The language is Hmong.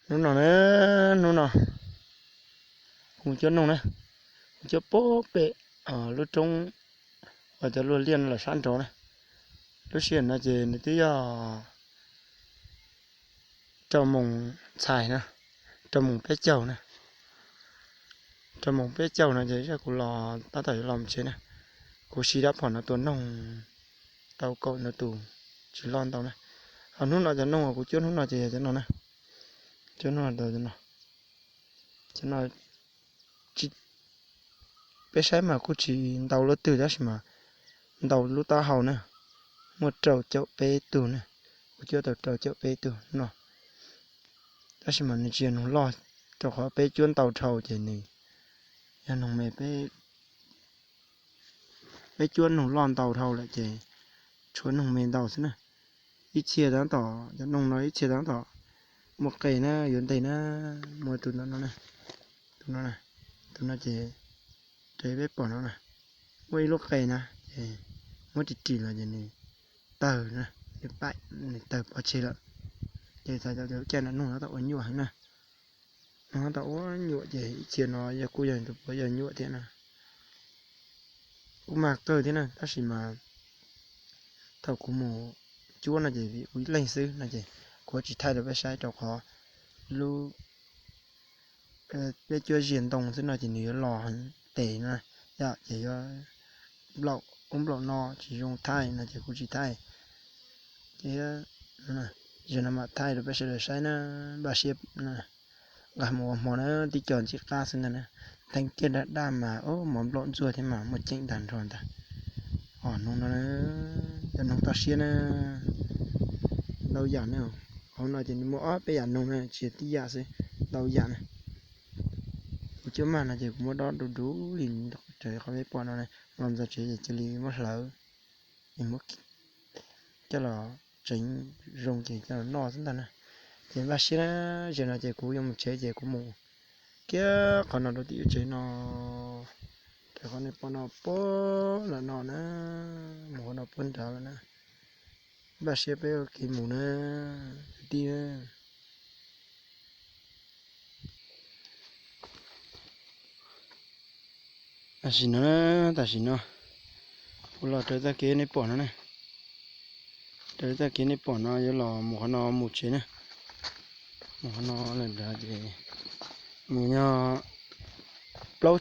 Hnub no na, hnub no kuv cuab noog na, kuv cuab pem lub roob uas cov luag liaj no lawm sab nraud na. Lub sij hawm no ces nws twb yog rau moos txhais na, rau moos peb caug na. Rau moos peb caug no ces ib zag kuv los tab tom yuav los mus tsev na. Kuv siv rab phom no tua noog tau kaum ntau tus, tsis loj ntau na. Ho hnub no cov noog uas kuv cuab hnub no ces yog cov no na, cov no, cov no, peb saib mas kuj tsis ntau lub twg tab sis mas ntau lub taub hau na, muaj rau caum peb tug na. Kuv cuab tau rau caum peb tug no, tab sis mas nws tsis yog noog loj, rau qhov peb cuab ntau dhau ces nws yog noog me, peb cuab noog loj ntau dhau lawm ces tshuav noog me ntau xwb na. Ib txhia tab tom, cov noog no ib txhia tab tom muaj qe na, yuav ntes na. Muaj tus no, tus no, tus no ces raws peb pom no na, muaj ib lub qe na, ces muab ris ris los ces nws tawg, nws paim, nws tawg pov tseg lawm. Ces txhais tau tias lub caij no noog tab tom ua nyuaj heev na. Noog tab tom ua nyuaj ces ib txhia no yog kuj yog tus puav yog nyuaj thiab na. Kuj mag kawg thiab na, tab sis mas thaum kuv mus cuab no ces vim kuv ib leeg xwb no ces kuv tsis thaij rau peb saib rau qhov lub, peb cuab ziag ntoo xwb no ces nws yuav los heev tes no, yog ces yuav nplaum ub nplaum no tsis zoo thaij no ces kuv tsis thaij. Ces zaum no mam thaij rau peb sawv daws saib na, npaj siab nqa mus ua hmo na, tib co ntxim qab xwb ntag na. Theej kiag daj daj mas mov nplaum ntxuag thiab mas muaj ceem tag nrho ntag. Os, noog no, cov noog toj siab na, ntau yam na. Hauv no ces nws muaj ob peb yam noog na, tsis yog tib yam xwb, ntau yam na. Kuv cuab mag no ces kuv muab dob du du li raws qhov peb pom no, los ntxog tsev ces cia li muab hlawv, es muab coj los tseev zoo ces coj los noj xwb ntag na. Ces npaj siab na, zaum no ces kuv yuav mus tsev ces kuv mus kiag qhov no rau tim lub tsev no, raws qhov nej pom no puag nram no na, mus qhov no puag nrad lawm na. Npaj siab peb ua kev mus na, kwv tij. Tam sim no, tam sim no kuv los raws txoj kev nej pom no na, raws txoj kev nej pom no yuav los mus qhov no mus tsev na, mus qhov no lawm nrad ces mus yog plaub